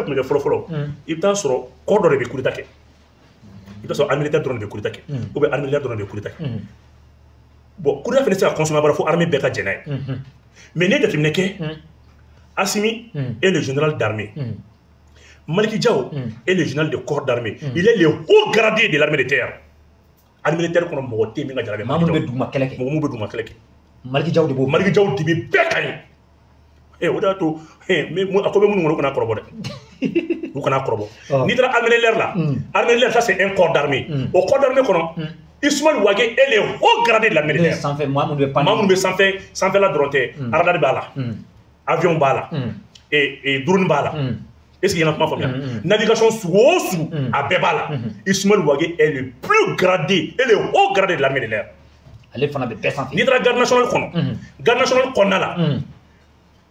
tun bɛ kɛ fɔlɔ fɔlɔ, i bɛ taa sɔrɔ corps dɔ de bɛ coup d'état kɛ. I bɛ taa sɔrɔ armée militaire dɔrɔn de bɛ coup d'état kɛ, ou bien armée militaire dɔrɔn de bɛ coup d'état kɛ. Bon, coup d'état fana tɛ se ka consommer abada fo armée bɛɛ ka jɛn n'a ye. Mais n'i ye jateminɛ kɛ, Assimi est le général d'armée. Malick Diaw est le général de corps d'armée. Il est le haut gradé de l'armée de terre. Armée militaire kɔnɔ, mɔgɔ tɛ yen min ka jala bɛ Maa Malick minnu bɛ Diaw. Duguma kɛlɛ kɛ. Mɔgɔ mun bɛ duguma kɛlɛ kɛ. Malick Diaw de b'o. Malick Diaw de bɛ bɛɛ ka ɲi. O de y'a to a ko bɛ minnu kɔnɔ, u kana kɔrɔbɔ dɛ, u kana kɔrɔbɔ. N'i taara armée de l'air la, armée de l'air, ça c'est un corps d'armée. O corps d'armée kɔnɔ, Ismaël Wagué est le haut gradé de l'armée de Ne l'air. Sanfɛ maa minnu bɛ pan. Maa minnu bɛ sanfɛ, sanfɛla dɔrɔn tɛ, radar b'a la, avion b'a la, et drone b'a la. Est-ce qu'il y a kuma faamuya? Navigation sugu o sugu, a bɛɛ b'a la. Ismaël Wagué est le plus gradé et le haut gradé de l'armée de l'air. Ale fana bɛ bɛɛ sanfɛ. N'i taara garde nationale kɔnɔ, garde nationale kɔnɔna la,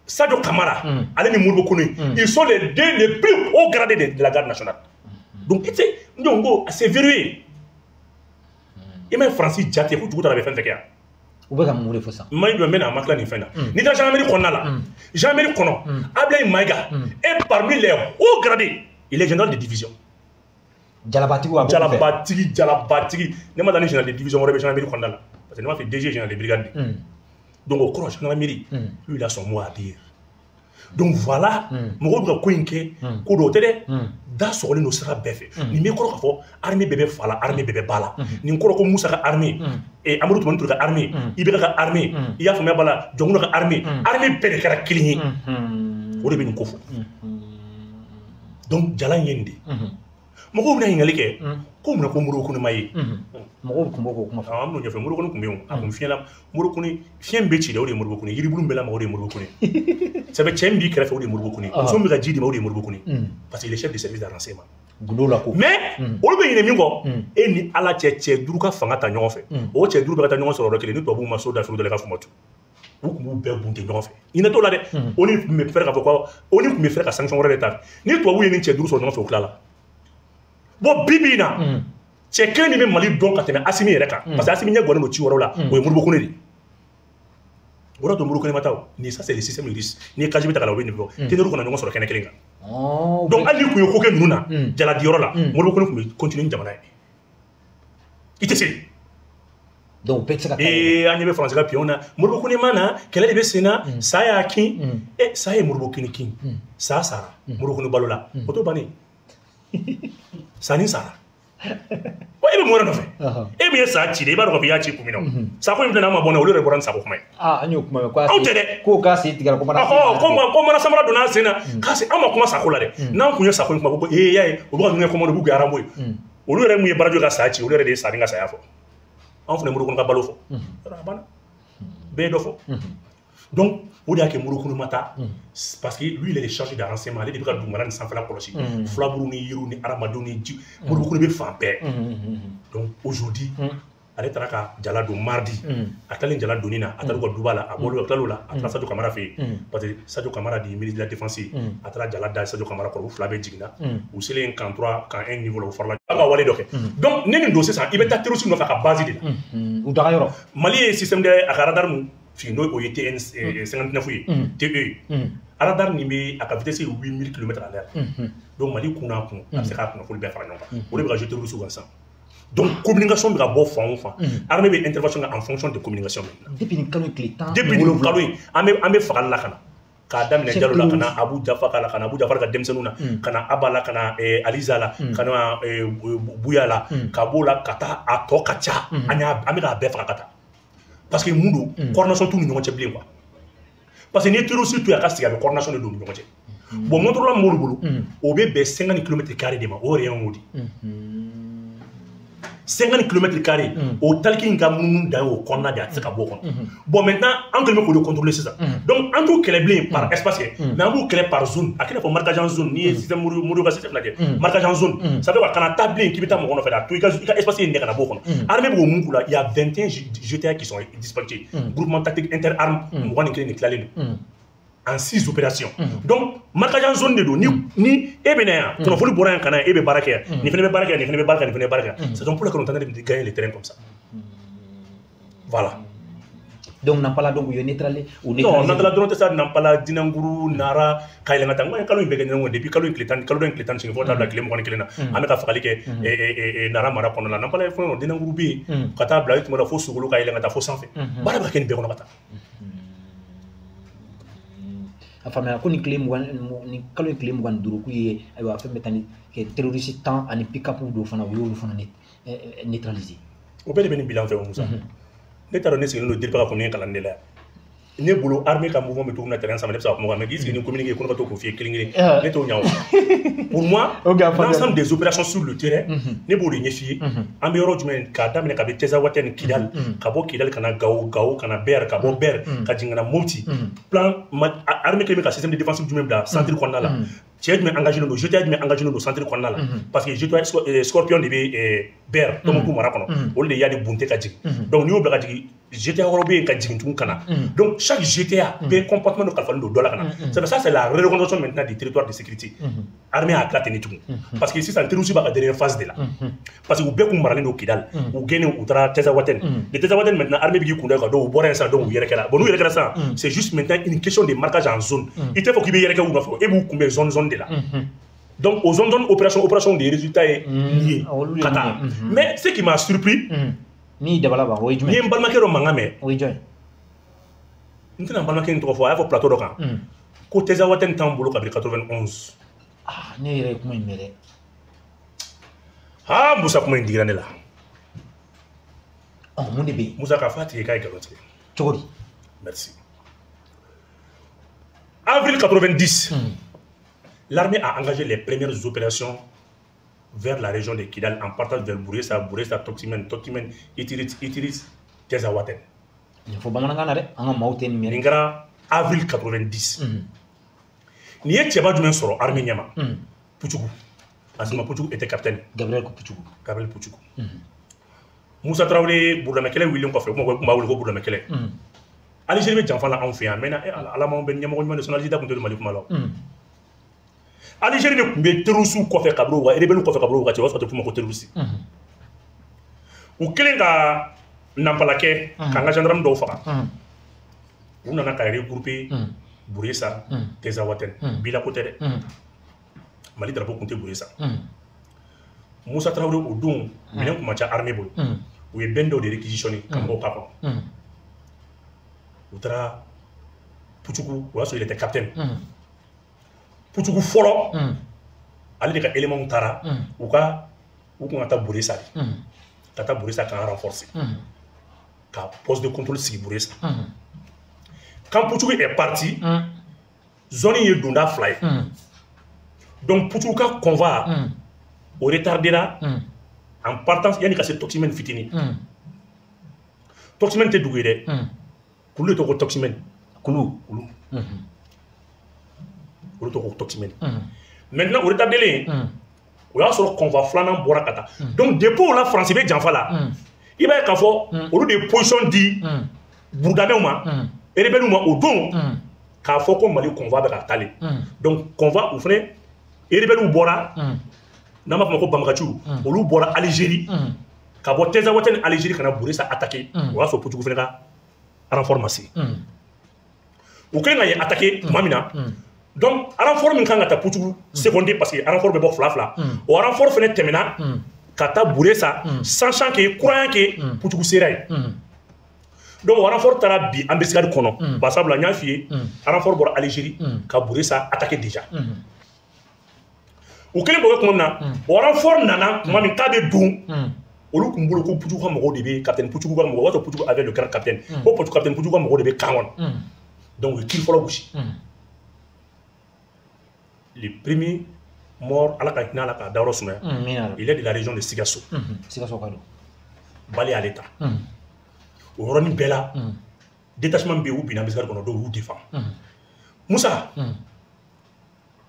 Sadio Kamara, ale ni Modibo Kone, ils sont les deux les plus hauts gradés de la garde nationale. Donc tu sais, donc ko c'est verrouillé. I ma ye Faransi ja tigɛ ko dugu taara a bɛ fɛn fɛn kɛ yan. U bɛ ka mun de fɔ sisan? Ma jɔ n bɛ na, a ma tila nin fɛn na. N'i taara gendarmerie kɔnɔna la, gendarmerie kɔnɔ, Ablaye Maïga est parmi les hauts gradés. Il est général de division. Jalabatigiw a b'o fɛ. Jalabatigi, jalabatigi. Ne ma taa ni général de division wɛrɛ bɛ gendarmerie kɔnɔna la. Parce que ne m'a fait DG général de brigade. Donc o kɔrɔ, gendarmerie, lui, il a son mot à dire. Donc voilà, mɔgɔw bɛ ka ko in kɛ ko dɔw tɛ dɛ, da sɔgɔlen don sira bɛɛ fɛ. Nin bɛ kɔrɔ k'a fɔ armée bɛɛ bɛ fa la, armée bɛɛ bɛ ba la. Nin kɔrɔ ko Musa ka armée, Amadu Tumani Ture ka armée, IBK ka armée, i y'a faamuya b'a la, Jɔnkunda ka armée, armée bɛɛ de kɛra kelen ye. O de bɛ nin ko fɔ. Donc jala in ye nin de ye. Mɔgɔw bɛna ɲininkali kɛ ko munna ko Modibo Kone ma ye. Mɔgɔw tun b'o k'o kuma fɔ. An bɛn'o ɲɛfɔ. Modibo Kone tun bɛ yen o, a kun fiɲɛ la. Modibo Kone, fiɲɛ min bɛ ci dɛ, o de ye Modibo Kone ye. Yiribulu min bɛ lamaga, o de ye Modibo Kone ye. Ça fait cɛ min b'i kɛrɛfɛ, o de ye Modibo Kone ye. Muso min bɛ ka ji d'i ma, o de ye Modibo Kone ye. Parce qu'il est chef de service de renseignement. Gundo la ko. Mais olu bɛ ɲinɛ min kɔ, e ni Ala cɛ, cɛ 5 ka fanga ta ɲɔgɔn fɛ. O cɛ 5 bɛ ka taa ɲɔgɔn sɔrɔ yɔrɔ kelen, ni tubabuw ma so da fiyewu da la i ka fɔ ma tu. U tun b'u bɛɛ bunte ɲɔgɔn fɛ. Ɲinɛ t'o la dɛ. O ni tun bɛ fɛrɛ k'a fɔ ko o ni tun bɛ fɛrɛ ka sanction wɛrɛ de ta. Ni tubabuw ye nin cɛ 5 sɔrɔ ɲɔgɔn fɛ, u tilala. Bon, bi bi in na, cɛ kelen min bɛ Mali dɔn ka tɛmɛ Asimi yɛrɛ kan, parce que Asimi ɲɛ guwanen don ci wɛrɛw la, o ye Modibo Kone de ye. O de y'a to Modibo Kone ma taa o. Nin, ça c'est le système russe. N'i ye KGB ta ka na, o bɛ nin bɔ. Ténor kana ɲɔgɔn sɔrɔ kɛnɛ kelen kan. Donc hali ni kun ye ko kɛ ninnu na, jaladiyɔrɔ la, Modibo Kone tun bɛ continuer ni jamana ye. I tɛ se. Donc bɛɛ tɛ se ka taa. Ee, an ɲɛ bɛ Faransi ka pion na. Modibo Kone ma na, kɛlɛ de bɛ sen na, sa y'a kin. E, sa ye Modibo Kone kin. Sa sara. Modibo Kone balo la. O t'o bannen. Sa ni sara. Wa e bɛ mun wɛrɛ nɔfɛ? E min ye sa ci de, i b'a dɔn k'a fɔ i y'a ci kun min na o. Sako in filɛ nin ye, an ma bɔ n'a ye, olu yɛrɛ bɔra ni sako kuma ye. Aa, an y'o kuma mɛn ko a Anw sen tɛ dɛ. Ko k'a sen tigɛra ko mana. Ɔhɔ, ko mana samara donna a sen na k'a se. An ma kuma sako la dɛ. N'an kun ye sako in kuma ko ee, y'a ye, olu ka ninnu ye commande, b'u kɛ arambo ye. Olu yɛrɛ mun ye barajo ka sa ci, olu yɛrɛ de ye sa ni ka saya fɔ. Anw fana Modibo Kone ka balo fɔ. Yɔrɔ a banna, bɛɛ ye dɔ fɔ. Donc o de y'a kɛ Modibo Kone ma taa, parce que lui, il est chargé de renseignement. Ale de bɛ ka dugumana ni sanfɛla kɔlɔsi, filaburu ni yiriw ni hadamadenw ni ji. Modibo Kone bɛ fan bɛɛ. Donc aujourd'hui, ale taara ka jala don mardi. A tilalen jala donni na, a taara u ka duba la, a bɔlen, a tilal'o la, a taara Sadio Kamara fɛ yen, parce que Sadio Kamara de ye ministre de la défense ye. A taara jala da Sadio Kamara kɔrɔ, u fila bɛɛ jiginna. U selen camp 3, camp 1 niveau la, u farala a ka wale dɔ kɛ. Donc ne nin don sisan, i bɛ taa terroriste nɔfɛ a ka base de la. U daga yɔrɔ. Mali ye système de a ka radar mun fili, n'o o ye TN 59 ye, TE radar nin bɛ a ka vitesse ye 8000 km à l'heure. Donc Mali kun n'a kun, a bɛ se k'a kunnafoni bɛɛ fara ɲɔgɔn kan. O de bɛ ka jouer terroriste kan sisan. Donc communication bɛ ka bɔ fan o fan, armée bɛ intervention kɛ en fonction de communication maintenant. Depuis nin kalo in tile 10 Depuis nin kalo in, an bɛ fagali la ka na k'a daminɛ Chef Jalo la, ka na terroriste. Abu Jafa la, ka na Abu Jafar ka denmisɛnninw na, ka na Aba la, ka na Aliza la, ka na Buya la, ka b'o la ka taa a tɔ ka ca. An y'a an bɛ k'a bɛɛ faga ka taa, parce que mun don, coordination t'u ni ɲɔgɔn cɛ bilen quoi. Parce que n'i ye terroriste to yen a ka sigi, a bɛ coordination de don u ni ɲɔgɔn cɛ. Bon, Motorola min b'olu bolo, o bɛ bɛn 50 kilomètres carrés de ma. O yɛrɛ y'o de 50 kilomètres carrés, o taliki in ka munumunu dan ye o kɔnɔna de, a tɛ se ka bɔ o kɔnɔ. Bon, maintenant an kɛlen bɛ k'o de contrôler sisan. Donc an t'u kɛlɛ bilen par espace kɛ, mais an b'u kɛlɛ par zone. A kɛlen fɔ marquage en zone. N'i ye système Modibo ka système lajɛ, marquage en zone, ça veut dire kana taa bilen k'i bɛ taa mɔgɔ nɔfɛ dɛ, a to i ka espace in de kana bɔ o kɔnɔ. Armée b'o mun k'u la? Il y a 21 GTA qui sont dispatchés, groupement tactique interarmes 21 de tilalen don en six opérations. Donc, marquage en zone de don. Ni e bɛ na yan, kunnafoni bɔra yan ka na yan, e bɛ baara kɛ yan, nin fana bɛ baara kɛ yan, nin fana bɛ baara kɛ, nin fana bɛ baara kɛ yan. C'est donc pour laquelle on est en train de gagner le terrain comme ça. Voilà. Donc Nampala donc u ye neutralisé u Non, Nampala dɔrɔn tɛ sa. Nampala, Dinanguru, Nara, ka yɛlɛn ka taa. N ko kalo in bɛɛ kɛ ɲɔgɔn depuis kalo in tile 10, kalo dɔ in tile 18, fo ka taa bila tile 21 na, an bɛ ka fagali kɛ Nara mara kɔnɔna la. Nampala ye fɛn o, Dinanguru bɛ yen, ka taa bila i tuma la fo Sogolo, ka yɛlɛn ka taa fo sanfɛ. Baara bɛ ka kɛ nin bɛɛ kɔnɔ ka taa. A faamuya ko nin tile 20, nin kalo in tile 25, k'u ye ayiwa fɛn bɛ taa ni terroriste 10 ani pick-up dɔw fana, u y'olu fana neutraliser. O bɛɛ de bɛ nin bilan fɛ. O Musa, ne t'a dɔn, ne sigilen don DIRPA ka commune kalan de la yan. Ne bolo, armée ka mouvement bɛ cogo min na terrain sanfɛ, ne bɛ se ka kuma o kan, mais k'i sigi ni communiqué ko ne ka to k'o f'i ye kelen kelen, ne t'o ɲɛ o. Pour moi, l'ensemble des opérations sur le terrain, ne b'o de ɲɛf'i ye. An bɛ yɔrɔ jumɛn? K'a daminɛ kabi Tɛzawatɛ ni Kidal, ka bɔ Kidal ka na Gawo, Gawo ka na Bɛr, ka bɔ Bɛr ka jigin ka na Mopti. Plan armée kelen bɛ ka système de défense jumɛn bila centre kɔnɔna la? Cɛ jumɛn engagé don? GTA jumɛn engagé don centre kɔnɔna la? Parce que GTA Scorpion de bɛ Bɛr, Tɔnbukutu mara kɔnɔ, olu de y'ale bunte ka jigin. Donc n'i y'o bila ka jigin, GTA wɛrɛw bɛ yen ka jigin tugun ka na. Donc chaque GTA bɛ comportement dɔ kalifalen don dɔ la ka na. C'est ça, c'est la réorganisation maintenant du territoire de sécurité. Armée y'a tila ten de tugun, parce que sisan terroriste b'a ka dernière phase de la, parce que u bɛɛ kun maralen don Kidal, u gɛnnen, u taara Tɛzawatɛni. De Tɛzawatɛni maintenant, armée bɛ k'i kun da kan. Donc u bɔra yen sisan, donc u yɛrɛkɛra. Bon, n'u yɛrɛkɛra sisan, c'est juste maintenant une question de marquage en zone. I tɛ fɔ k'i bɛ yɛrɛkɛ u nɔfɛ, e b'u kunbɛn zone zone de la. Donc aux zone zone, opération opération, des résultats ye nin ye ka taa. Mais ce qui m'a surpris, Min dabala ban, o ye jumɛn? N ye n balimakɛ dɔ mankan mɛn. O ye jɔn ye? N tɛna n balimakɛ in tɔgɔ fɔ. A y'a fɔ plateau dɔ kan ko Tɛzawatɛni t'anw bolo kabini 91. Ah, ne yɛrɛ ye kuma in mɛn dɛ. Ah Musa, kuma in digira ne la. Ɔ, mun de bɛ yen? Musa, k'a fɔ a tigi k'a ye nkalon tigɛ. Cogo di? Merci. Avril 90, l'armée a engagé les premières opérations vers la région de Kidal en partant vers Bouressa, Bouressa, Toximène, Toximène, Itirit, Itirit, Tezawaten. Nin fɔ bamanankan na dɛ, an ka maaw tɛ nin mɛn. Nin kɛra avril 90. Nin ye cɛba jumɛn sɔrɔ armée ɲɛma? Pujugu. Azuma Pujugu était capitaine. Gabriel Pujugu. Gabriel Pujugu. Musa Traoré, Burudamɛ kɛlɛ wulilen kɔfɛ, u tun b'a wele ko Burudamɛ kɛlɛ. Algérie bɛ janfa la anw fɛ yan a mɛnna. Ala m'anw bɛ ɲɛmɔgɔ ɲuman de sɔn. Algérie tun tɛ Mali kuma la. Algérie de tun bɛ terroriste kɔfɛ kabini o rebelle kɔfɛ kabini o wagati, o b'a sɔrɔ a tɛ f'u ma ko terroriste. U kɛlen ka Nampala kɛ, k'an ka gendarme dɔw faga, u nana ka regrouper Bouressa, Tezawatène. Bila ko tɛ dɛ, Mali drapeau tun tɛ Bouressa. Musa Traoré, o don minɛn tun man ca armée bolo, u ye bɛn dɔw de réquisitionné ka mɔgɔw k'a kɔnɔ. U taara Pujugu, o y'a sɔrɔ il était capitaine. Pujugu fɔlɔ, ale de ka élément taara, u ka u kun ka taa Bouressa de, ka taa Bouressa k'an renforcer, ka poste de contrôle sigi Bouressa. Quand Pujugu est parti, zone ye donda fila ye. Donc Pujugu ka convoi o retardera en partant yanni ka se Toximène fitinin. Toximène tɛ dugu ye dɛ, kulu de tɔgɔ ko Toximène. Kulu. Kulu, olu tɔgɔ ko Toximène. Maintenant, o retardelen, o y'a sɔrɔ convoi filanan bɔra ka taa. Donc depuis o la, France bɛ janfa la. I b'a ye k'a fɔ olu de ye position di Burudamɛw ma, rebelles ma o don, k'a fɔ ko Mali convoi bɛ ka taalen. Donc convoi u fɛnɛ, rebelles bɔra, n'an b'a fɔ ma ko banbagaciw, olu bɔra Algérie, ka bɔ Tezawatène ni Algérie ka na Bouressa attaquer. O y'a sɔrɔ Pujugu fɛnɛ ka renfort ma se. U kɛlen ka yen attaquer tuma min na, donc renfort min kan ka taa Pujugu secondé, parce que renfort bɛ bɔ fila fila, o renfort fɛnɛ tɛmɛna ka taa Bouressa, sachant que, croyant que Pujugu sera yen. Donc o renfort taara bi embuscade kɔnɔ, bari sabula n y'a f'i ye, renfort bɔra Algérie ka Bouressa attaquer déjà. U kɛlen k'o kɛ tuma min na, o renfort nana tuma min k'a bɛ don, olu tun bolo ko Pujugu ka mɔgɔw de bɛ, capitaine Pujugu ka mɔgɔw, o b'a sɔrɔ Pujugu avait le grand capitaine, ko capitaine Pujugu ka mɔgɔw de bɛ camp kɔnɔ. Donc u ye tir fɔlɔ gosi. Le premier mort, Ala ka hinɛ a la k'a dayɔrɔ sumaya, il est de la région de Sikasso. Sikaso ka don. Bale y'ale ta. O yɔrɔnin bɛɛ la, détachement bɛ yen, u binna embuscade kɔnɔ, dɔw y'u défend. Musa,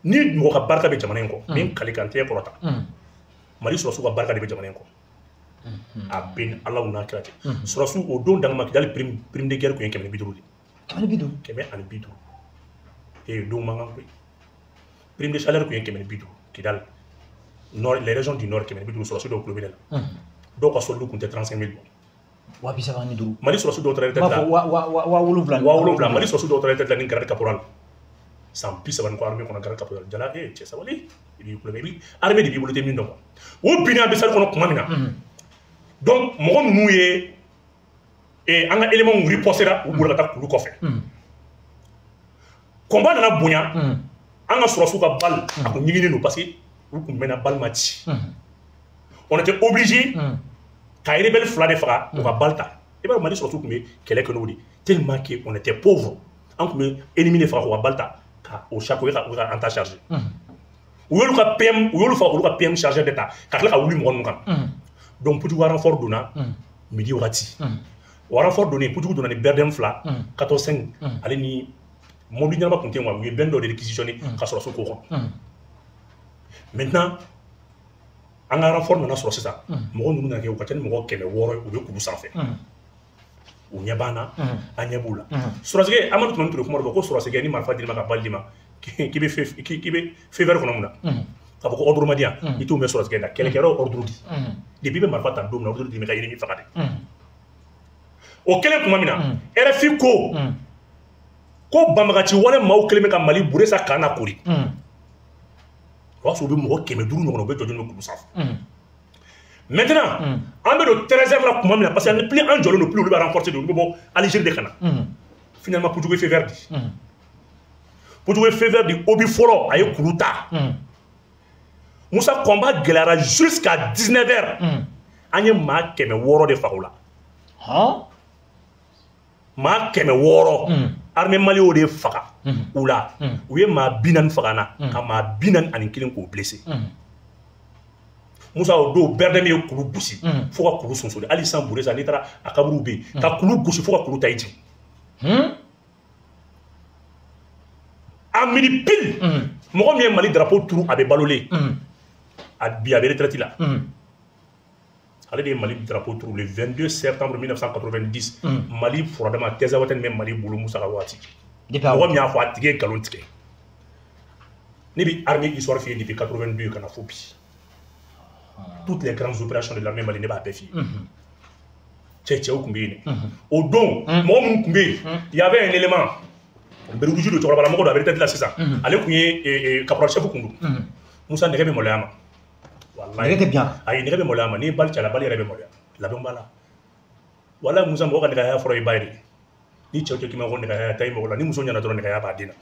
ni mɔgɔ ka barika bɛ jamana in kɔ, ni n kali kan tɛgɛ kɔrɔta, Mali sɔrɔsiw ka barika de bɛ jamana in kɔ. A bɛ ni Ala n'a kira cɛ, sɔrɔsiw o don dangama Kidali, prime de guerre tun ye 150 de. 150. 150. Ee, don man kan koyi. Prime de chaleur tun ye 150 Kidali nord, les régions du nord, 150. Sɔrɔsi dɔw tulo bɛ ne la, dɔw ka solde tun tɛ 35 000 bɔ. 35. Mali sɔrɔdasi dɔw taara retraite la. 7000. 7000. Mali sɔrɔdasi dɔw taara retraite la ni grade caporal. San 30 ni kɔ armée kɔnɔ grade caporal. Jala cɛ sabali. I b'i kulonkɛ, i b'i armée de b'i bolo i tɛ min dɔn quoi. O binna ambassade kɔnɔ tuma min na. Donc mɔgɔ ninnu ye an ka éléments riposté ra, u bolila ka taa kulu kɔfɛ. Combat nana bonya. An ka sɔrɔdasiw ka balle a kun ɲiginnen don parce que u kun mɛnna balle ma ci. On était obligé ka rebelle fila de faga u ka balle ta. I b'a dɔn Mali sɔrɔdasiw tun bɛ kɛlɛ kɛ n'o de tellement que on était pauvre. An tun bɛ ennemi de faga k'u ka balle ta ka o chaque u ka an ta charger. U y'olu ka PM, u y'olu faga k'olu ka PM chargeur de ta ka tila ka wuli mɔgɔ ninnu kan. Donc Pujugu renfort donna midi wagati. O renfort donnen, Pujugu donna ni BRDM fila, 14-5 ale ni mobili ɲɛnama tun tɛ yen quoi, u ye bɛn dɔ de réquisitionné ka sɔrɔdasiw k'o kɔnɔ. Maintenant an ka renfort nana sɔrɔ sisan, mɔgɔ ninnu nana kɛ u ka ca ni mɔgɔ 600 ye, u bɛ kulu sanfɛ. U ɲɛ b'an na, an ɲɛ b'u la. Sɔrɔdasikɛ Amadu Tumani Ture kuma dɔ fɔ ko sɔrɔdasikɛ ni marifa dir'i ma ka balle d'i ma k'i bɛ feu vert kɔnɔ mun na? K'a fɔ ko ordre ma di yan, i t'o mɛn sɔrɔdasikɛ da. Kɛlɛkɛyɔrɔ ordre di. Depuis i bɛ marifa ta don min na, ordre d'i ma ka ennemi faga de. O kɛlen tuma min na, RFI ko ko banbagaci wale maaw kɛlen bɛ ka Mali bure sa kan na kori. O y'a sɔrɔ u bɛ mɔgɔ 500 ɲɔgɔn na, u bɛ jɔ bɛ kulu sanfɛ. Maintenant an bɛ don 13 heures la tuma min na, parce que plus an jɔlen don, plus olu bɛ renforcer de, olu bɛ bɔ Algérie de ka na. Finalement Pujugu ye feu vert di. Pujugu ye feu vert di, Obi fɔlɔ a ye kulu ta. Musa combat gɛlɛyara jusqu'à 19 heures. An ye maa 600 de faga o la. Maa 600. Armée mali y'o de faga u la. U ye maa 40 faga na ka maa 41 k'o blessé. Musa o don BRDM ye kulu gosi fo ka kulu sonsori. Hali sisan Bure sa n'i taara a kaburu bɛ yen ka kulu gosi fo ka kulu ta i jigin. A midi pile mɔgɔ min ye Mali drapeau turu a bɛ balolen. A bi a bɛ retraite la. Ale de ye Mali drapeau turu le 22 septembre 1990. Mali furadama Tɛzawatɛni bɛ Mali bolo Musa ka waati. Mɔgɔ min y'a fɔ a tigi ye nkalon tigɛ. Ne bɛ armée histoire f'i ye depuis 82 ka na fo bi. Toutes les grandes opérations de l'armée malienne ne b'a bɛɛ f'i ye. Cɛw tun bɛ yen dɛ. O don mɔgɔ minnu tun bɛ yen, il y avait un élément. Beruju don cɛkɔrɔba la mɔgɔ don, a bɛ retraite la sisan. Ale tun ye caporal chef kun don. Musa nɛgɛ bɛ maloya ma. Nɛgɛ tɛ bin a kan. Ayi, nɛgɛ bɛ maloya ma. N'i ye balle ci a la, balle yɛrɛ bɛ maloya. Labɛn b'a la. Walahi Musa mɔgɔ ka nɛgɛya fɔlɔ i ba ye de. Ni cɛw cɛ k'i ma ko nɛgɛya ta i mɔgɔ la, ni muso ɲɛna dɔrɔn nɛgɛya b'a den na.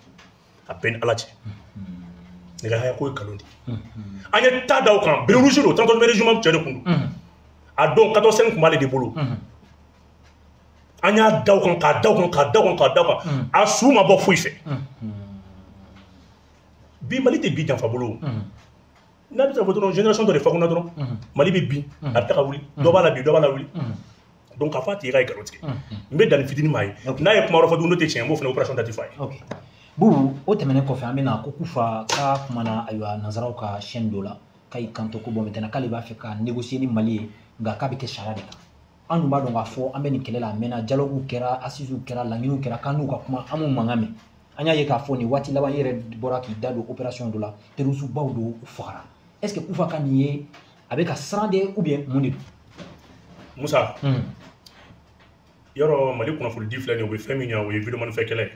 A bɛɛ ni Ala cɛ. Nɛgɛya ko ye nkalon de ye. An ye ta da o kan, béret rouge don, 33 régiment cɛ de kun don. A don 14 tun b'ale de bolo. An y'a da o kan k'a da o kan k'a da o kan k'a da o kan. A su ma bɔ foyi fɛ. Bi Mali tɛ bi janfa bolo. N'a bɛ se ka fɔ dɔrɔn génération dɔ de fagunna dɔrɔn. Mali bɛ bin, a bɛ taa ka wuli. Dɔ b'a la bi, dɔ b'a la wuli. Donc k'a fɔ a tigi ka ye nkalon tigɛ. N bɛ dan ni fitinin maa ye. N'a ye kuma wɛrɛ fɔ tuguni n'o tɛ tiɲɛ ye, n b'o fana opération date f'a ye. Bubu, o tɛmɛnen kɔfɛ an bɛna ko Kufa k'a kumana ayiwa nanzaraw ka chaîne dɔ la k'a y'i kanto ko bon maintenant k'ale b'a fɛ ka négocier ni Mali ye nka k'a bɛ kɛ sariya de kan. An dun b'a dɔn k'a fɔ an bɛ nin kɛlɛ la a mɛnna, dialogue kɛra, assises kɛra, laɲiniw kɛra k'an n'u ka kuma an m'u mankan mɛn. An y'a ye k'a fɔ nin waati laban i yɛrɛ bɔra k'i da don opération dɔ la, terroriste baw don u fagara. Est ce que Kufa ka nin ye a bɛ ka siran de ou bien mun de don? Musa, yɔrɔ Mali kunnafonidi filɛ nin ye, u bɛ fɛn min ɲɛ o ye vidéoman fɛ kɛlɛ ye.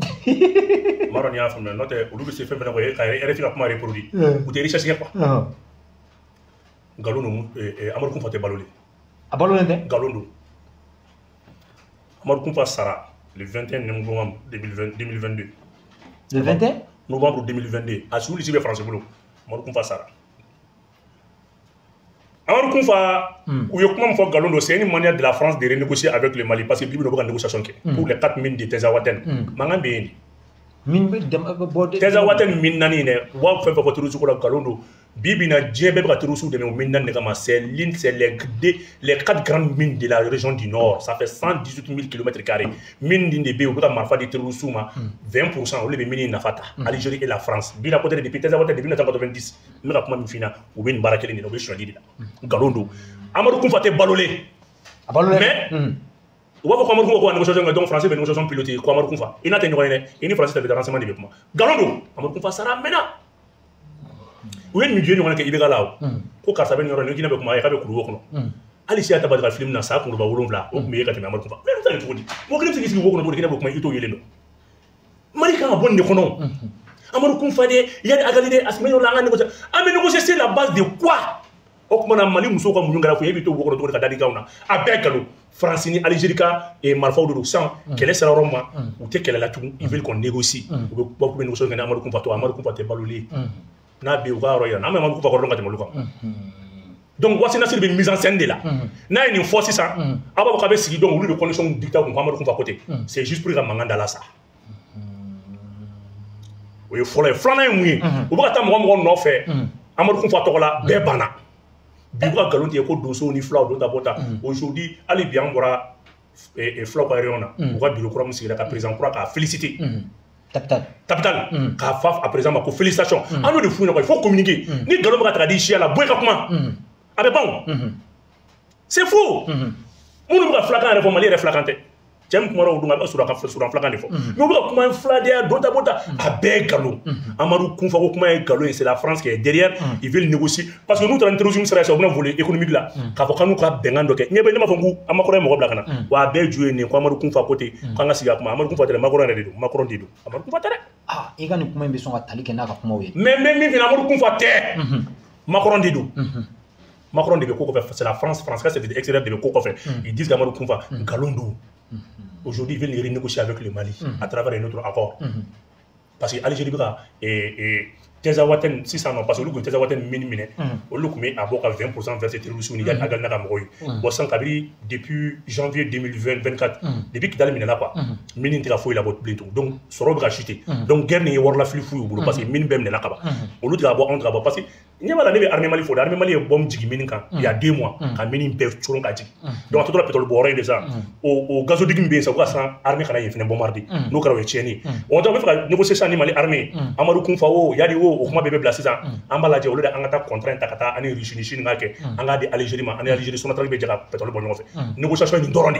N b'a dɔn n'i y'a faamuya, n'o tɛ olu bɛ se fɛn fɛn na quoi, ka RFI ka kuma reproduit. U tɛ recherche kɛ quoi. Nkalon don, Amadu Kunfa tɛ balolen. A balolen tɛ? Nkalon don. Amadu Kunfa sara le 21 novembre 2022. Le 21 novembre 2022. A su lisi bɛ France bolo. Amadu Kunfa sara. Amadu Kunfa, u ye kuma min fɔ nkalon don, c'est une manière de la France de renégocier avec le Mali parce que bi bi in na u bɛ ka négociation kɛ pour les 4 mines de Tinzaouaten. Mankan bɛ yen de. Min bɛ bɔ Tinzaouaten mine naani in dɛ, u b'a fɛn fɛn fɔ terroriste ko la nkalon don. Bi bi in na diɲɛ bɛɛ bɛ ka terroriste dɛmɛ o mine naani de kama. C'est l'une, c'est les deux, les 4 grandes mines de la région du Nord. Ça fait 118 000 kilomètres carrés. Mine din de bɛ yen, u bɛ ka marifa di terroriste ma 20%, olu de bɛ mine in nafa ta. Algérie et la France. Bi la côté depuis Tinzaouaten depuis 1990, n bɛ ka kuma min f'i ɲɛna, u bɛ nin baara kelen de la, u bɛ sonyali de la. Nkalon don. Amadu Kunfa tɛ balolen. A balolen. Mais u b'a fɔ ko Amadu Kunfa ko ka négociation kɛ, donc français bɛ négociation piloter ko Amadu Kunfa. I n'a tɛ ɲɔgɔn ye dɛ, i ni français tɛ renseignement de bɛ kuma. Nkalon don. Amadu Kunfa sara a mɛnna. U ye nin jɛ ɲɔgɔn kɛ IBK la o. Ko karisa bɛ nin yɔrɔ in na, k'i n'a bɛ kuma, k'a bɛ kuluwo kɔnɔ. Hali si a ta ba film na sa kunkoloba 7 o tun bɛ ye ka tɛmɛ Amadu Kunfa. Mais ne cogo di? Mɔgɔ kelen bɛ se k'i sigi wo kɔnɔ cogo di k'i n'a bɔ kuma i t'o yelen dɔn. Mali kan ka bɔ nin de kɔnɔ. Amadu Kunfa de, Iyad Ag Ghali de, Asimi yɔrɔ la an ka négocier. An bɛ négocier sur la base de quoi? O tuma na Mali musow ka muɲu kɛra fu ye, e bɛ to wo kɔnɔ cogo di ka da di kanw na? A bɛɛ nkalon. Faransi ni Algérie ka marifaw de don sisan kɛlɛ sera yɔrɔ min ma u tɛ kɛlɛ la tugun, ils veulent qu'on négocie. U bɛ bɔ k'u bɛ négocier kɛ ni Amadu Kunfa to, Amadu Kunfa tɛ balolen. N'a bɛ yen u ka yɔrɔ yira n'an bɛ Amadu Kunfa kɔrɔ dɔn ka tɛmɛ olu kan. Donc Wassi Nasr bɛ mise en scène de la. N'a ye nin fɔ sisan, aw b'a fɔ k'a bɛ sigi donc olu de condition dicter kun ko Amadu Kunfa ko ten. C'est juste pour ka mankan da la sa. O ye fɔlɔ ye. Filanan ye mun ye? U bɛ ka taa mɔgɔ mɔgɔ nɔfɛ Amadu Kunfa tɔgɔ la, bɛɛ banna. Bi u ka nkalon tigɛ ko donsow ni fulaw don ta bɔ ta. Aujourd'hui hali bi an bɔra fulaw ka réunion na, u ka bureau kura min sigira ka président kura k'a féliciter. Tabital. Tabital. K'a fɔ a président ma ko félicitations. An y'o de f'u ɲɛna quoi, il faut communiquer. Ni nkalon bɛ ka ta ka di siya la, bɔ i ka kuma. A bɛ ban o. C'est faux. Minnu bɛ ka filakan yɛrɛ fɔ, Mali yɛrɛ filakan tɛ. Cɛ min kumara o don a bɛ suran filakan de fɔ. Mais u bɛ ka kuma filadenya don ta bɔ ta, a bɛɛ ye nkalon. Amadu Kunfa ko kuma ye nkalon ye, c'est la France qui est derrière. Ils veulent négocier. Parce que n'u taara ni terrorisme sira ye sisan, u bɛna voler économique la. K'a fɔ k'an n'u ka bɛnkan dɔ kɛ. Ɲɛ bɛ ne m'a fɔ ko an Macron ye mɔgɔ bila ka na. Wa a bɛɛ ju ye nin ko Amadu Kunfa ko ten. K'an ka sigi a kuma. Amadu Kunfa tɛ dɛ, Macron yɛrɛ de don. Macron de don. Amadu Kunfa tɛ dɛ. Ah, i ka nin kuma in bɛ sɔn ka tali kɛ n'a ka kumaw ye. Mais min fana Amadu Kunfa tɛ. Macron de don. Macron de bɛ ko kɔfɛ, c'est la France, France ka service extérieur de bɛ ko kɔfɛ. Ils disent qu'Amadou Kunfa nkalon don. Aujourd'hui, ils veulent renégocier avec le Mali à travers un autre accord. Parce que Algérie bɛ ka Tinzaouaten sisan nɔ, parce que olu tun ye Tinzaouaten min minɛ, olu tun bɛ a bɔ ka 20% verser terroristes ni Iyad Ag Ghali n'a ka mɔgɔw ye. Bon sisan kabini depuis janvier 2024, depuis Kidali minɛna quoi, mine tɛ ka foyi labɔ bilen tugun. Donc sɔrɔ bɛ ka chuter. Donc guerre nin ye warilafili fu y'u bolo parce que mine bɛɛ minɛna ka ban. Olu tɛ ka bɔ, anw tɛ ka bɔ parce que ɲɛ b'a la ne bɛ armée Mali fo dɛ, armée Mali ye bombe jigin mine kan il y a 2 mois ka mine bɛɛ coron ka jigin. Donc a tɔ tora pétrole bɔ yɔrɔ in de sisan. O gazoduc min bɛ yen sisan, u ka siran armée kana yen fɛnɛ bombarder. N'o kɛra o ye tiɲɛni ye. O donc u bɛ fɛ ka négocier sisan ni Mali armée. Amadu Kunfa o, Yadi o, o kuma bɛɛ bɛ bila sisan. An b'a lajɛ olu de an ka taa contrat in ta ka taa ani Russie ni Chine ka kɛ. An k'a di Algérie ma, ani Algérie Sonatrach bɛ jɛ ka pétrole bɔ ɲɔgɔn fɛ. Négociation ye nin dɔrɔn de.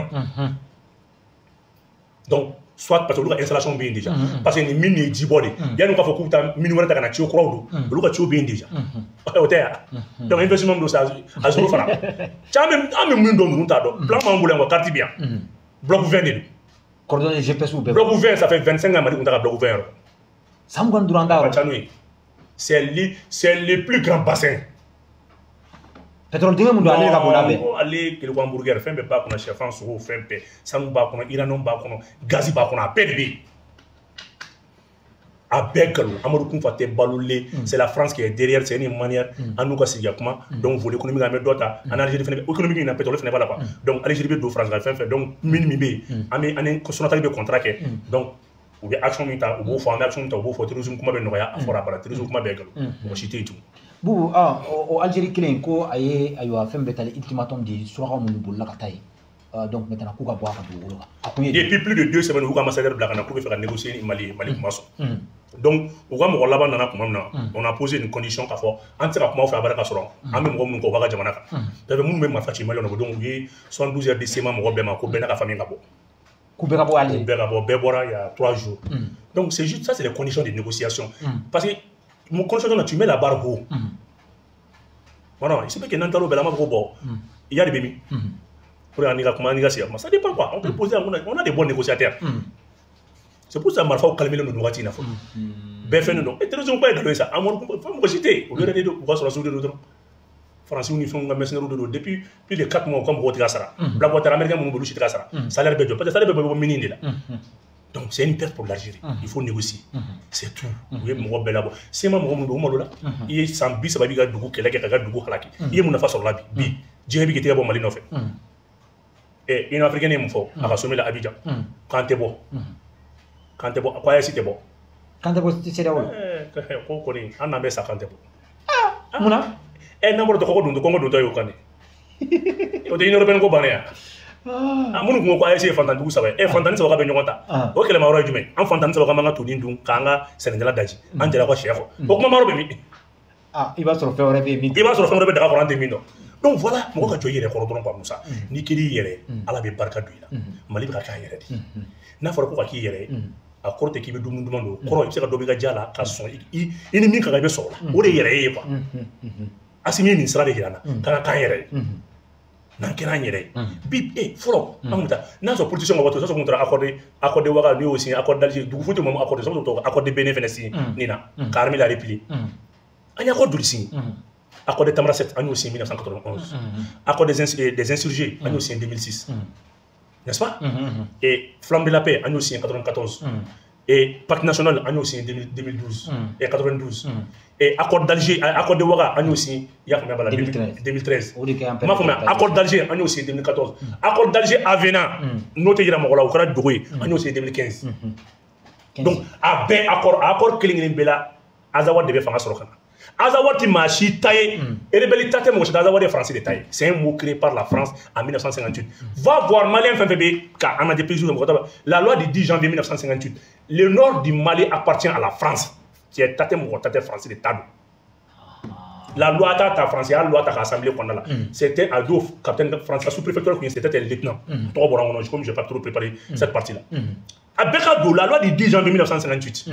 Donc soit parce que olu ka installation bɛ yen déjà. Parce que nin mine ye jibɔ de. Yanni u k'a fɔ k'u bɛ taa mine wɛrɛ ta ka na tuyau kuraw don, olu ka tuyau bɛ yen déjà. O tɛ yan. Donc investissement min don sa a zéro fara. Cɛ an bɛ min dɔn ninnu t'a dɔn. Plan b'an bolo yan quoi, carte bɛ yan. Bloc 20 de don. Coordonnées GPS bɛɛ. Bloc 20, ça fait 25 ans Mali kun t'a ka bloc 20 yɔrɔ. San 25 an t'a yɔrɔ. Ka ca n'o ye. C'est le plus grand bassin. Pétrole dingɛ mun don ale de ka bon n'a bɛɛ. Ale kele ko hamburger fɛn bɛɛ b'a kɔnɔ, sɛfan, sogo, fɛn bɛɛ. Sanu b'a kɔnɔ, uranium b'a kɔnɔ, gazi b'a kɔnɔ, a bɛɛ de bɛ yen. A bɛɛ nkalon. Amadu Kunfa tɛ balolen. C'est la France qui est derrière, c'est une manière an n'u ka sigi ka kuma. Donc volet économique an bɛ dɔ ta, an Algérie fɛnɛ bɛ économique in na pétrole fɛnɛ b'a la quoi. Donc Algérie bɛ don France ka fɛn fɛn. Donc mine min bɛ yen, an bɛ an ni Sonatrach bɛ contrat kɛ. Donc u bɛ action min ta, u b'o fɔ, an bɛ action min ta, u b'o fɔ, terrorisme kuma bɛ nɔgɔya, a fɔra a banna, terrorisme kuma bɛɛ nkalon. Mɔgɔ si tɛ yen tugun. Bubu, ah, o Algérie kelen ko a ye ayiwa fɛn bɛɛ tali ultimatum di surakaw minnu bolila ka taa yen. Donc maintenant k'u ka bɔ a ka dugukolo kan. A kun ye depuis plus de 2 semaines u ka ambassadeur bila ka na k'u bɛ fɛ ka négocier ni Mali ye, Mali kuma sɔn. Donc u ka mɔgɔ laban nana tuma min na, on a posé une condition k'a fɔ an tɛ se ka kuma aw fɛ a barika sɔrɔ an bɛ mɔgɔ minnu kɔ u b'a ka jamana kan. Parce que minnu bɛ marifa ci Mali kɔnɔ, donc u ye 72 heures di CMA mɔgɔ bɛɛ ma ko bɛɛ n'a ka famille ka bɔ. K'u bɛɛ ka bɔ Algérie. Bɛɛ ka bɔ, bɛɛ bɔra il y a 3 jours. Donc c'est juste ça, c'est les conditions de négociation. Parce que mon condition tu mets la barre haut. Voilà, il se peut que n'an taara o bɛɛ la, an b'a fɔ ko bon, il y a des bɛ min. Pour an ka kuma, an ka sigi ka kuma, ça dépend quoi. On peut poser, on a des bons négociateurs. C'est pour ça marifaw calmelen don nin waati in na fɔlɔ. Bɛɛ fɛn don. E terrorisme ko ye nkalon ye sa. Amadu Kunfa fɛn mɔgɔ si tɛ yen. Olu yɛrɛ de don, u ka sɔrɔdasiw de don dɔrɔn. Faransiw ni fɛnw ka mercenaires de don. Depuis plus de 4 mois u ka mɔgɔw tɛ ka sara. Blackwater américain minnu bɛ olu si tɛ ka sara. Salaire bɛɛ jɔ parce que salaire bɛɛ bɛ bɔ mine de la. Donc c'est une perte pour l'Algérie. Il faut négocier. C'est tout. U ye mɔgɔ bɛɛ labɔ. CMA mɔgɔ minnu don u malo la. I ye san 30 b'i ka dugu kɛlɛ kɛ ka ka dugu halaki. I ye mun nafa sɔrɔ la bi? Bi diɲɛ bɛ k'i tɛgɛ bɔ Mali nɔfɛ. Union africaine ye mun fɔ a ka sommet la Abidjan? K'an tɛ bɔ. K'an tɛ bɔ. Ko AES tɛ bɔ. K'an tɛ bɔ CEDEAO la. Ko kɔni an n'an bɛ sa k'an tɛ bɔ. Munna? N'an bɔra kɔngɔ don kɔngɔ dontɔ y'o kan de. O tɛ Union européenne ko bannen ya. Minnu kun ko AES ye fantan dugu 3 ye. Fantan ni 3 ka bɛ ɲɔgɔn ta. O kɛlɛma yɔrɔ ye jumɛn? An fantan ni 3 ka man ka tonin dun k'an ka sɛnɛjala daji. An jɛra ka sɛ kɔ. O kuma ma yɔrɔ bɛ min? I b'a sɔrɔ fɛn wɛrɛ bɛ yen min. I b'a sɔrɔ fɛn wɛrɛ bɛ daga kɔrɔ an tɛ min dɔn. Donc voilà, mɔgɔ ka jɔ i yɛrɛ kɔrɔ dɔrɔn quoi Musa. N'i kɛr'i yɛrɛ, Ala bɛ barika don i la. Mali bɛ ka k'a yɛrɛ de. N'a fɔra ko ka k'i yɛrɛ ye, a kɔrɔ tɛ k'i bɛ dumuni duman don. Kɔrɔ i bɛ se ka dɔ b'i ka ja la ka sɔn i ni min ka kan i bɛ sɔrɔ o la. O de ye yɛrɛ ye quoi. Asimi ye nin sira de jira an na k'an ka k'an yɛrɛ ye. N'an kɛra an yɛrɛ ye bi fɔlɔ an kun bɛ taa n'a sɔrɔ politicien ka waati o y'a sɔrɔ kun taara accord de Ouaga n'u y'o signé, accord d'Alger, dugu foyi tɛ maa accord de sabu accord de Bénin fɛnɛ signé nin na ka armée la replier. An ye accord joli signé? Accord de Tamanrasset, an y'o signé 1991. Accord des insurgés, an y'o signé 2006, n'est-ce pas? Et Flamme de la paix, an y'o signé 94. Et Pacte national, an y'o signé 2012 et 92. Et accord d'Alger, accord de Ouaga, an y'o signé, il y a combien? 2013. 2013. O de kɛ an M'a faamuya, accord d'Alger, an y'o signé 2014. Accord d'Alger avenant, n'o tɛ yira mɔgɔ la, o kɛra dogo ye, an y'o signé 2015. Donc a bɛɛ accord kelen kelen bɛɛ la, Azawad de bɛ fanga sɔrɔ ka na. Azawad ti maa si ta ye, rebelle ta tɛ mɔgɔ si ta, Azawad ye Faransi de ta ye. C'est un mot créé par la France en 1958. Va voir Malien fɛn fɛn bɛ ka an ka pays mɔgɔ ta la loi du 10 janvier 1958, le nord du Mali appartient à la France. Cɛ ta tɛ, mɔgɔ ta tɛ, Faransi de ta don. La loi ta ta France y'a loi ta ka assemblée kɔnɔna la. C'était a don capitaine France sous-préfecture kun ye, c'était un lieutenant. Tɔgɔ bɔra n kɔnɔ, comme j'ai pas trop préparé cette partie là. A bɛɛ ka don la loi du 10 janvier 1958.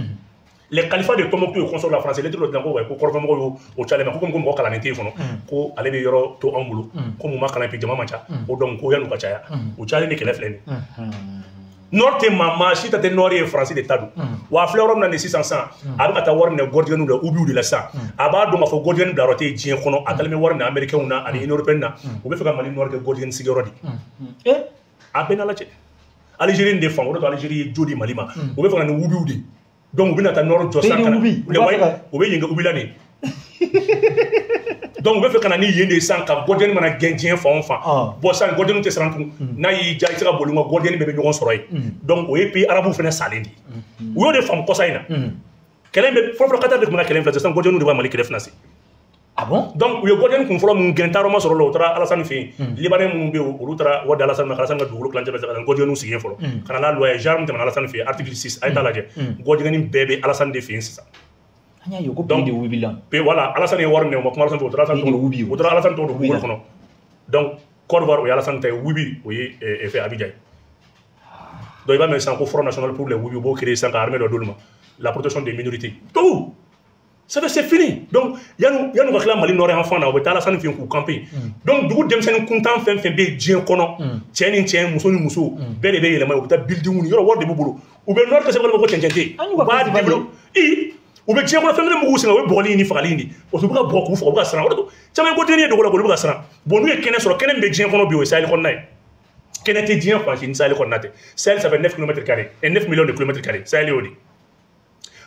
Les califats de Tombouctou et consort la France, lettre dɔ dilan ko ko kɔrɔfɛmɔgɔw y'o o calen ma ko komi ko mɔgɔ kalannen tɛ yen fɔlɔ, ko ale bɛ yɔrɔ to anw bolo, ko mun ma kalan puis jama man ca, ko donc ko yan'u ka caya, o cayalen ni kɛlɛ filɛ nin ye. Nord tɛ maa si ta tɛ Nord ye, Faransi de ta don. Wa a filɛ yɔrɔ min na nin sisan sisan, a bɛ ka taa wari minɛ Gordienw la, Ubiw de la sisan. A b'a dɔn k'a fɔ Gordien bilayɔrɔ tɛ diɲɛ kɔnɔ, a taalen bɛ wari minɛ Américains na ani Union européenne na, u bɛ fɛ ka Mali Nord kɛ Gordien sigiyɔrɔ de ye. A bɛɛ n'Ala cɛ. Algérie de fan, o de to Algérie ye jo di Mali ma. U bɛ fɛ ka na ni Ubiw de ye. Donc u bɛna taa Nord jɔ sisan ka na u bɛ yen kɛ Ubi la de. Donc u bɛ fɛ ka na ni yen de ye sisan, ka Gordien mana gɛn diɲɛ fan o fan. Bon sisan Gordien tɛ siran tugun. N'a y'i diya i tɛ se ka boli nka Gordien bɛɛ bɛ ɲɔgɔn sɔrɔ yen. Donc o ye pays arabuw fana salen de ye. U y'o de faamu kɔsa in na. Kɛlɛ in bɛ fɔlɔ fɔlɔ Qatar de tun bɛ ka kɛlɛ in financer, sisan Gordien de bɛ Mali kɛlɛ financer. Ah bon? Donc u ye Gordien kun fɔlɔ mun gɛn, taarɔ ma sɔrɔ la, u taara Alassane fɛ yen. Libanais minnu bɛ yen, olu taara wari di Alassane ma, ka Alassane ka dugukolo tilancɛ bɛɛ ta ka na Gordien sigi yen fɔlɔ. Ka na n'a loi ye, genre min tɛmɛna Alassane fɛ yen, article 6, a ye taa lajɛ. Gordien bɛɛ bɛ Alassane de fɛ yen sisan. An y'a ye ko pays de Wubi la. Voilà, Alassane ye wari minɛ, u ma kuma Alassane fɛ, u taara Alassane tɔgɔ, u taara Alassane tɔgɔ don Google kɔnɔ. Donc Côte d'Ivoire o ye Alassane ta ye, Wubi o ye fɛ Abidjan ye. Donc i b'a mɛn sisan ko Front national pour les Wubi, u b'o créer sisan ka armée dɔ d'olu ma. La protection des minorités. Tout. Ça fait c'est fini. Donc yanni ka tila Mali nord yan fan na, u bɛ taa Alassane fɛ yen k'u camper. Donc dugu denmisɛnnin kuntan fɛn fɛn bɛ diɲɛ kɔnɔ, cɛ ni cɛ, muso ni muso, bɛɛ de bɛ yɛlɛma yen, u bɛ taa building ni yɔrɔ wari de b'u bolo. U bɛ nord kɛ sɛbɛn ko cɛncɛn tɛ yen. U b'a développer. U bɛ diɲɛ kɔnɔ fɛn kelen mugu sen, o ye bɔgɔli ni fagali de. Parce que u bɛ ka bɔgɔ k'u faga, u bɛ ka siran. O de to caman ye ko denni ye dogo la, olu bɛ ka siran. Bon n'u ye kɛnɛ sɔrɔ, kɛnɛ min bɛ diɲɛ kɔnɔ bi, o ye Sahel kɔnɔna ye. Kɛnɛ tɛ diɲɛ fan si ni Sahel kɔnɔna tɛ. Sahel ça fait 9 km carrés et 9 millions de kilomètres carrés. Sahel y'o de.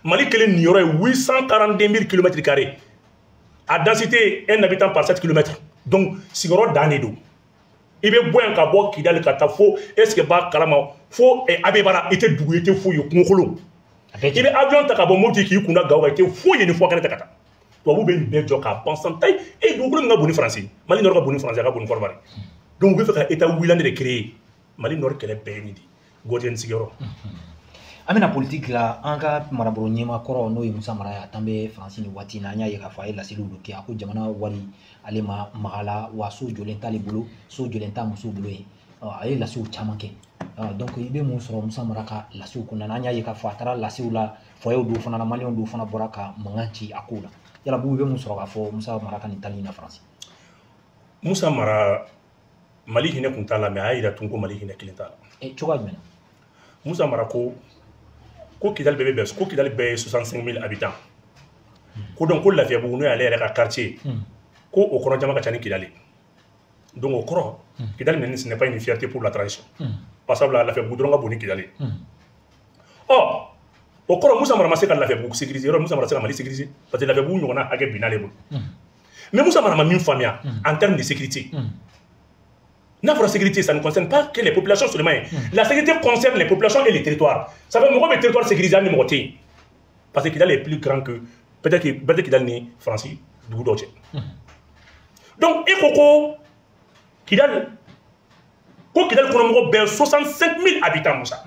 Mali kelen nin yɔrɔ ye 842 000 km carrés. À densité 1 habitant par 7 km. Donc sigiyɔrɔ dan de don. I bɛ bɔ yan ka bɔ Kidali ka taa fo, est ce que b'a kalama fo Abebara, i tɛ dugu ye, i tɛ foyi ye, kungokolon. I bɛ avion ta ka bɔ Mopti k'i kun da Gawo kan, i tɛ foyi ye ni fɔ kɛnɛ tɛ ka taa. Tubabu bɛ nin bɛɛ jɔ k'a ban san tayi. E dugukolo min ka bon ni Faransi, Mali nord ka bon ni Faransi, a ka bon ni Côte d'Ivoire. Donc u bɛ fɛ ka état wulilan de créer. Mali nord kɛlɛ bɛɛ ye nin de ye. Gordien sigiyɔrɔ. An bɛna politique la, an ka marabolo ɲɛmaa kɔrɔ n'o ye Musa Mara ye, a tan bɛ Faransi nin waati in na. An y'a ye k'a fɔ a ye laseliw dɔ kɛ, a ko jamana wari ale ma maga la, wa so jɔlen t'ale bolo, so jɔlen t'a muso bolo yen. A ye laseliw caman kɛ. Donc i bɛ mun sɔrɔ Musa Mara ka laseliw kɔnɔna na? An y'a ye k'a fɔ a taara laseliw la, foyer dɔw fana na, maliyɛnw dɔw fana bɔra ka mankan ci a kow la. Yala Bubu, i bɛ mun sɔrɔ k'a fɔ Musa Mara ka nin taali in na Faransi? Musa Mara, Mali hinɛ kun t'a la, mais a y'a yira tun ko Mali hinɛ kelen t'a la. Cogoya jumɛn na? Musa Mara ko Kidali bɛɛ bɛ bɛn, ko Kidali bɛɛ ye 65 000 habitants. Ko donc ko Lafiyabugu n'o y'ale yɛrɛ ka quartier, ko o kɔnɔ jama ka ca ni Kidali. Donc o kɔrɔ, Kidali minɛni ce n'est pas une fierté pour la transition. Parce que Lafiyabugu dɔrɔn ka bon ni Kidali. Ɔ o kɔrɔ Musa Mara ma se ka Lafiyabugu sécuriser, yɔrɔ Musa Mara se ka Mali sécuriser, parce que Lafiyabugu ɲɔgɔnna hakɛ binna ale bolo. Mais Musa Mara ma min faamuya en termes de sécurité. N'a fɔra sécurité, ça ne concerne pas que les populations seulement. La sécurité concerne les populations et les territoires. Ça fait mɔgɔ bɛ territoire sécurisé hali ni mɔgɔ tɛ yen. Parce que Kidali est plus grand que peut-être que Kidali ni Faransi dugu dɔw cɛ. Donc e ko Kidali, ko Kidali kɔnɔmɔgɔ bɛɛ 65 000 habitants Musa.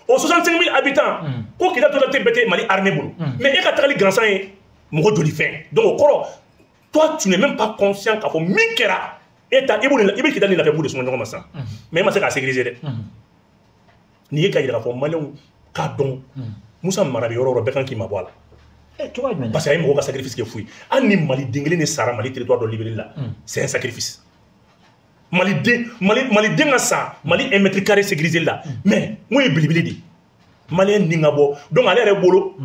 O 65 000 habitants, ko Kidali totalité bɛɛ tɛ Mali armée bolo. Mais e ka tagali gansan ye mɔgɔ joli fɛn. Donc o kɔrɔ, toi tu n'es même pas conscient k'a fɔ min kɛra. E ta i b'o i bɛ Kidali ni Lafiyabugu de suma ɲɔgɔn ma sisan. Mais e ma se k'a sécuriser dɛ. N'i ye ka yira k'a fɔ maliyɛnw k'a dɔn Musa Mara bɛ yɔrɔ o yɔrɔ, bɛɛ kan k'i mabɔ a la. Cogoya jumɛn na? Parce que a ye mɔgɔw ka sacrifice kɛ fu ye. Hali ni Mali den kelen de sara Mali territoire dɔ libéré la, c'est un sacrifice. Maliden ka sa Mali 1 mètre carré sécurisé la mais mun ye belebele de ye malien nin ka bɔ donc ale yɛrɛ bolo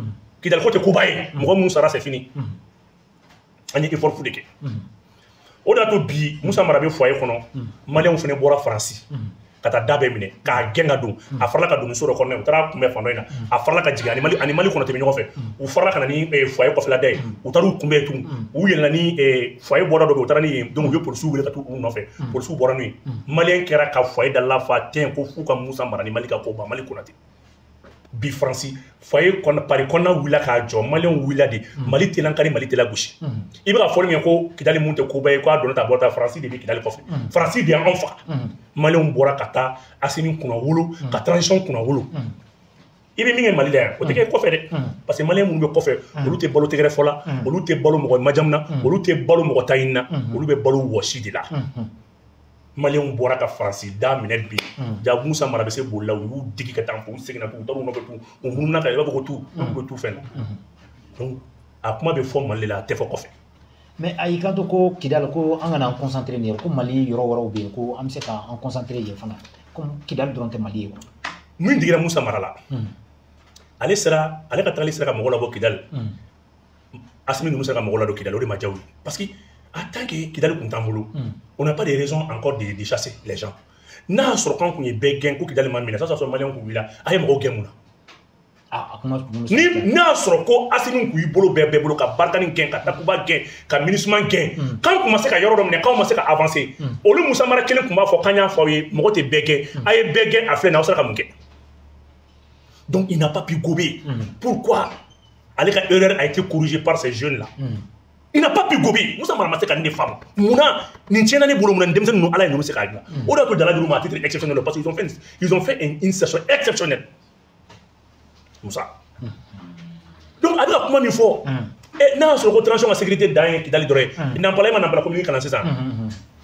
Kidali ko tɛ koba ye mɔgɔ minnu sara c'est fini an ye effort fu de kɛ o de y'a to bi Musa Mara bɛ foyer kɔnɔ maliyɛnw fana bɔra Faransi ka taa da bɛɛ minɛ k'a gɛn ka don a farala ka don so dɔ kɔnɔ u taara kunbɛn fan dɔ in na a farala ka jigin ani Mali kɔnɔ tɛ bɛ ɲɔgɔn fɛ u farala ka na ni foyer kɔfɛla da ye u taara u kunbɛn tun u yɛlɛnna ni foyer bɔra dɔ bɛ u taara ni yen donc u ye polisiw wele ka t'u nɔfɛ polisiw bɔra n'u ye maliyɛn kɛra ka foyer da lafa tɛn ko f'u ka Musa Mara ni Mali ka ko ban Mali Konate bi Faransi foyer kɔnɔ Paris kɔnɔna wulila k'a jɔ maliyɛnw wulila de Mali tɛ ka ni Mali tɛ la gosi i bɛ ka fɔli min kɛ ko Kidali mun tɛ koba ye k'a donna ta bɔra ta Faransi de bɛ Kidali kɔfɛ Faransi de y'anw faga maliyɛnw bɔra ka taa Asimi kunna wolo ka transition kunna wolo i bɛ min kɛ Mali la yan o tɛ kɛ kɔfɛ dɛ parce que maliyɛn minnu bɛ kɔfɛ olu tɛ balo tɛgɛrɛ fɔ la olu tɛ balo mɔgɔ majamu na olu tɛ balo mɔgɔ ta ɲini na olu bɛ balo wɔsi de la maliyɛnw bɔra ka Faransi da minɛ bi ja Musa Mara bɛ se boli la u y'u digi ka taa u seginna u taara u nɔfɛ tu u munumuna ka i b'a fɔ ko tu u bɛ tu fɛn na donc a kuma bɛ fɔ Mali la a tɛ fɔ kɔfɛ. Mais a y'i kanto ko Kidali ko an kana an concentrer nin yɔrɔ ko Mali yɔrɔ wɛrɛw bɛ yen ko an bɛ se k'an concentrer yen fana comme Kidali dɔrɔn tɛ Mali ye quoi. Min digira Musa Mara la ale sera ale ka tagali sera ka mɔgɔ labɔ Kidali Asimi ninnu sera ka mɔgɔ ladon Kidali o de ma diya u ye parce que en tant que Kidali kun t'an bolo on n'a pas de raison encore de chasser les gens n'a y'a sɔrɔ k'an kun ye bɛɛ gɛn ko Kidali ma minɛ ça sɔrɔ maliyɛnw kun wulila a ye mɔgɔw gɛn mun na ni n'a y'a sɔrɔ ko Asimi kun y'i bolo bɛɛ bolo ka Barikani gɛn ka Takuba gɛn ka MINUSMA gɛn k'an kun ma se ka yɔrɔ dɔ minɛ k'anw ma se ka avancer olu Musa Mara kelen kun b'a fɔ k'an y'a fɔ aw ye mɔgɔ tɛ bɛɛ gɛn a ye bɛɛ gɛn a filɛ nin ye aw sera ka mun kɛ donc il n'a pas pu gober. Pourquoi ale ka erreur a été corrigée par ces jeunes là. Il n'a pas pu gober. Moussa Mara ma se ka nin de faamu. Munna nin tiɲɛna ne bolo munna nin denmisɛnnin ninnu Ala ye ninnu se k'a dilan. O de y'a to Jala dir'u ma à titre exceptionnel parce qu'ils ont fait une session exceptionnelle. Moussa. Donc a bɛ ka kuma min fɔ. N'a y'a sɔrɔ ko transition ka sécurité dan ye Kidali dɔrɔn ye. Nampala e ma Nampala commune kalan sisan.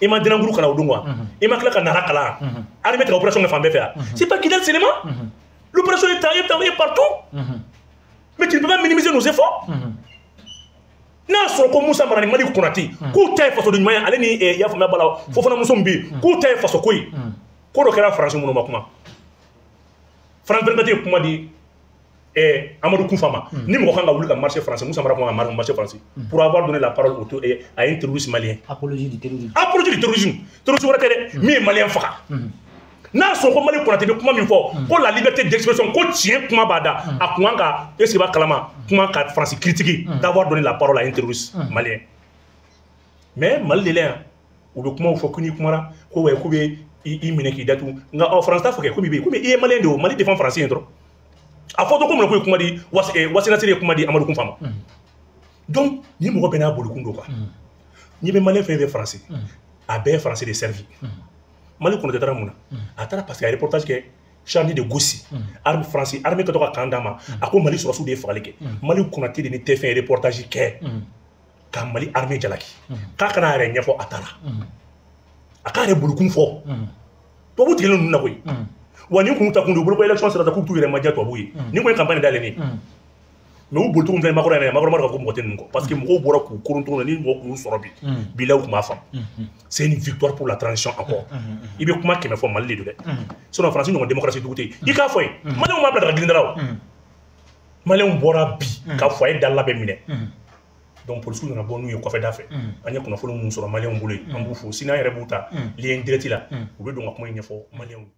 I ma Dinankuru kalan o don wa. I ma tila ka Nara kalan. Armée tɛ ka opération kɛ fan bɛɛ fɛ yan. C'est pas Kidali seulement. L'opération est partout. Mais tu ne peux pas minimiser nos efforts. N'a sɔrɔ ko Musa Mara ni Mali Konate k'u ta ye fasoden ɲuman ye ale ni i y'a faamuya b'a la Fofana muso min bɛ yen k'u ta ye faso ko ye ko dɔ kɛra Faransi minnu ma kuma France 24 ye kuma di Amadou Koufa ma ni mɔgɔ kan ka wuli ka marcher français Musa Mara kan ka marcher français pour avoir donné la parole à un terroriste malien. Apologie du terrorisme. Apologie du terrorisme terroriste wɛrɛ tɛ dɛ min ye malien faga. N'a sɔrɔ ko Mali Konate bɛ kuma min fɔ ko la liberté d'expression ko tiɲɛ kuma b'a da a kun kan ka est-ce que b'a kalama kuma ka Faransi critiquer d'avoir donné la parole à un terroriste malien mais Mali de la yan u bɛ kumaw fɔ ko n'i kumara ko wa k'u bɛ i minɛ k'i datugu nka ɔ Faransi t'a fɔ kɛ komi i bɛ yen komi i ye malien de ye o Mali défend Faransi ye dɔrɔn a fɔ ko mun na ko ye kuma di Wasinasiri ye kuma di Amadou Koufa ma donc ni mɔgɔ bɛɛ n'a bolikun don quoi n'i bɛ malien fɛn fɛn Faransi a bɛɛ ye Faransi de servi. Mali Konate taara mun na a taara parce que a ye reportage kɛ Charlie de Gossi armée française armée kɛtɔ ka kan d'a ma a ko Mali sɔrɔsiw de ye fagali kɛ Mali Konate de ni TF1 ye reportage kɛ ka Mali armée jalaki k'a kana a yɛrɛ ɲɛfɔ a taara a k'a yɛrɛ bolokun fɔ tubabu tigɛlen ninnu na koyi wa nin kun ta kun don u bolo ko élection sera k'u t'u yɛrɛ madiya tubabu ye nin kun ye campagne dayɛlɛ nin mais u boli cogo min filɛ Macron yɛrɛ Macron b'a dɔn k'a fɔ mɔgɔ tɛ ninnu kɔ parce que mɔgɔw bɔra k'u koron cogo min na ni mɔgɔ kun y'u sɔrɔ bi bilahi u tun b'a faamu c'est une victoire pour la transition encore i bɛ kuma 100 fɔ Mali de don dɛ sinon Faransi ɲɔgɔn démocratie dugu tɛ yen i k'a fɔ yen maliyɛnw m'a bila daga gilindala o maliyɛnw bɔra bi ka foyer da labɛn minɛ donc polisiw nana bɔ n'u ye kɔfɛ da fɛ an ye kunnafoni minnu sɔrɔ maliyɛnw bolo yen an b'u fo sini an yɛrɛ b'u ta lien direct la u bɛ don ka kuma in ɲɛfɔ maliyɛnw ye.